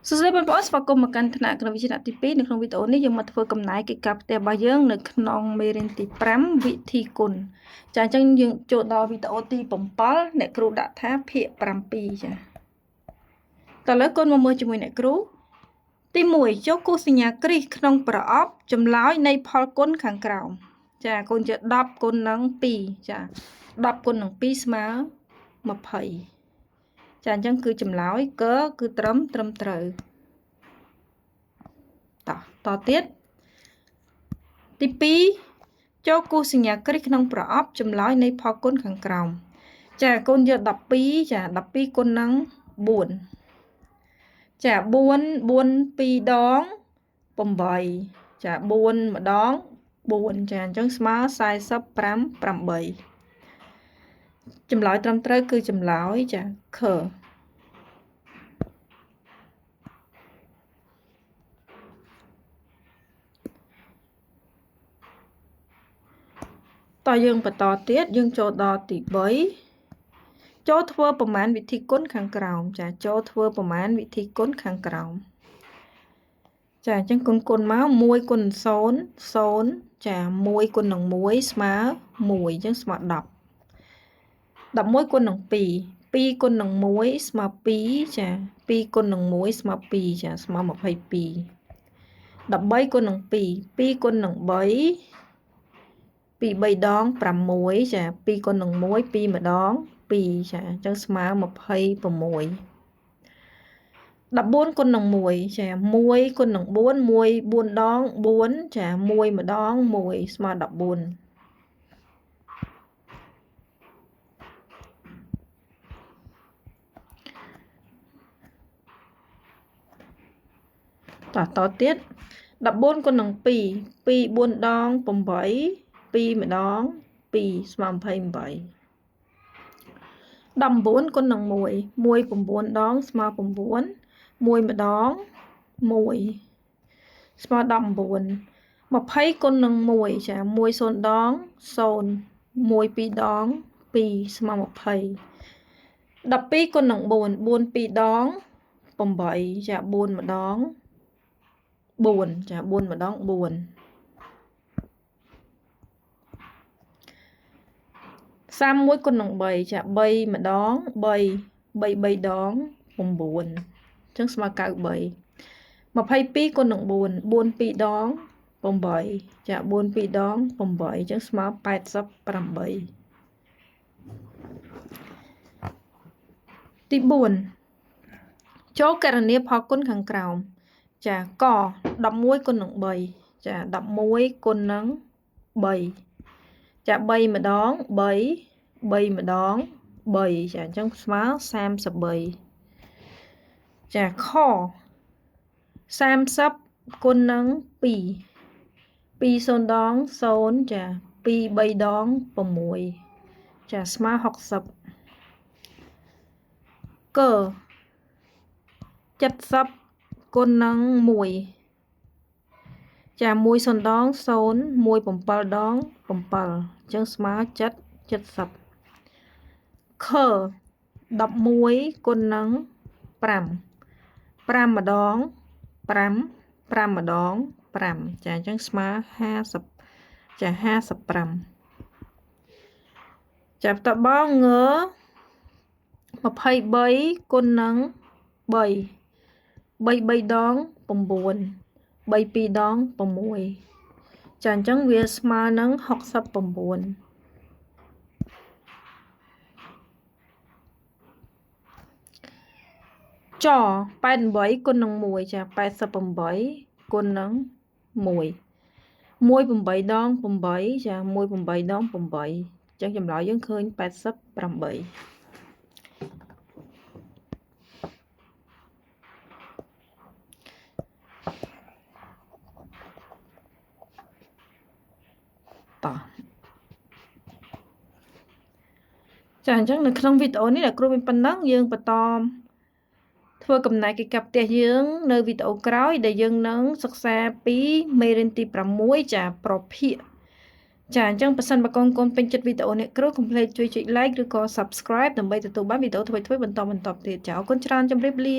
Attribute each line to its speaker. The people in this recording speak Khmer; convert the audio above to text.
Speaker 1: សួស្តីបងប្អូនស្វាគមន៍មកកាន់ថ្នាក់គណិតវិទ្យាថ្នាក់ទី2នៅក្នុងវីដេអូនេះយើងមកធ្វើកំណែកិច្ចការផ្ទះរបស់យើងនៅក្នុងមេរៀនទី5វិធីគុណចាអញ្ចឹងយើងចូលដល់វីដេអូទី7អ្នកគ្រូដាក់ថាភាគ7ចាតើឥឡូវកូនមកមើលជាមួយអ្នកគ្រូទី1យកគូសញ្ញាគ្រីសក្នុងប្រអប់ចម្លើយនៃផលគុណខាងក្រោមចាកូនជា10គុណនឹង2ចា10គុណនឹង2ស្មើ20ចាអញ្ចឹងគឺចម្លើយកគឺត្រឹមត្រូវតោះតទៀតទី2ចូលគូសញ្ញាគ្រីសក្នុងប្រអប់ចម្លើយនៃផលគុណខាងក្រោមចាកូនយក12ចា12គុណនឹង4ចា4 4 2ដង8ចា4ម្ដង4ចាអញ្ចឹងស្មើ45 8ចម្លើយត្រឹមត្រូវគឺចម្លើយចាខតើយើងបន្តទៀតយើងចូលដល់ទី3ចូលធ្វើប្រមាណវិធីគុណខាងក្រោមចាចូលធ្វើប្រមាណវិធីគុណខាងក្រោមចាអញ្ចឹងគុណមក1គុណ0 0ចា1គុណនឹង1ស្មើ1អញ្ចឹងស្មើ10 11គុណនឹង2 2គុណនឹង1ស្មើ2ចា2គុណនឹង1ស្មើ2ចាស្មើ22 13គុណនឹង2 2គុណនឹង3 2 3ដង6ចា2គុណនឹង1 2ម្ដង2ចាអញ្ចឹងស្មើ26 14គុណនឹង1ចា1គុណនឹង4 1 4ដង4ចា1ម្ដង1ស្មើ14តទៀត14គុណនឹង2 2 4ដង8 2ម្ដង2ស្មើ28 19គុណនឹង1 1 9ដងស្មើ9 1ម្ដង1ស្មើ19 20គុណនឹង1ចា1 0ដង0 1 2ដង2ស្មើ20 12គុណនឹង4 4 2ដង8ចា4ម្ដង4ចា4ម្ដង4 31គុណនឹង3ចា3ម្ដង3 3 3ដង9អញ្ចឹងស្មើ93 22គុណនឹង4 4 2ដង8ចា4 2ដង8អញ្ចឹងស្មើ88ទី4ចូលកណនាផលគុណខាងក្រោមចាក11គុណនឹង3ចា11គុណនឹង3ចា3ម្ដង3 3ម្ដង3ចាអញ្ចឹងស្មើ33ចាខ30គុណនឹង2 2 0ដង0ចា2 3ដង6ចាស្មើ60ក70គុណនឹង1ចា1 0ដង0 1 7ដង7អញ្ចឹងស្មើ7 70ខ11គុណនឹង5 5ម្ដង5 5ម្ដង5ចាអញ្ចឹងស្មើ50ចា55ចាបន្តបងង23គុណនឹង3 3 3ដង9 3 2ដង6ចាអញ្ចឹងវាស្មើនឹង69ច88គុណនឹង1ចា88គុណនឹង1 1 8ដង8ចា1 8ដង8អញ្ចឹងចម្លើយយើងឃើញ88តោះចាអញ្ចឹងនៅក្នុងវីដេអូនេះអ្នកគ្រូមានប៉ុណ្ណឹងយើងបន្តធ្វើកំណែកិច្ចការផ្ទះយើងនៅវីដេអូក្រោយដែលយើងនឹងសិក្សាពីមេរៀនទី6ចាប្រភាគចាអញ្ចឹងប៉ះសិនបើកូនពេញចិត្តវីដេអូនេះគ្រូកុំភ្លេចជួយចុច like ឬក៏ subscribe ដើម្បីទទួលបានវីដេអូថ្មីៗបន្តទៀតចាអរគុណច្រើនជម្រាបលា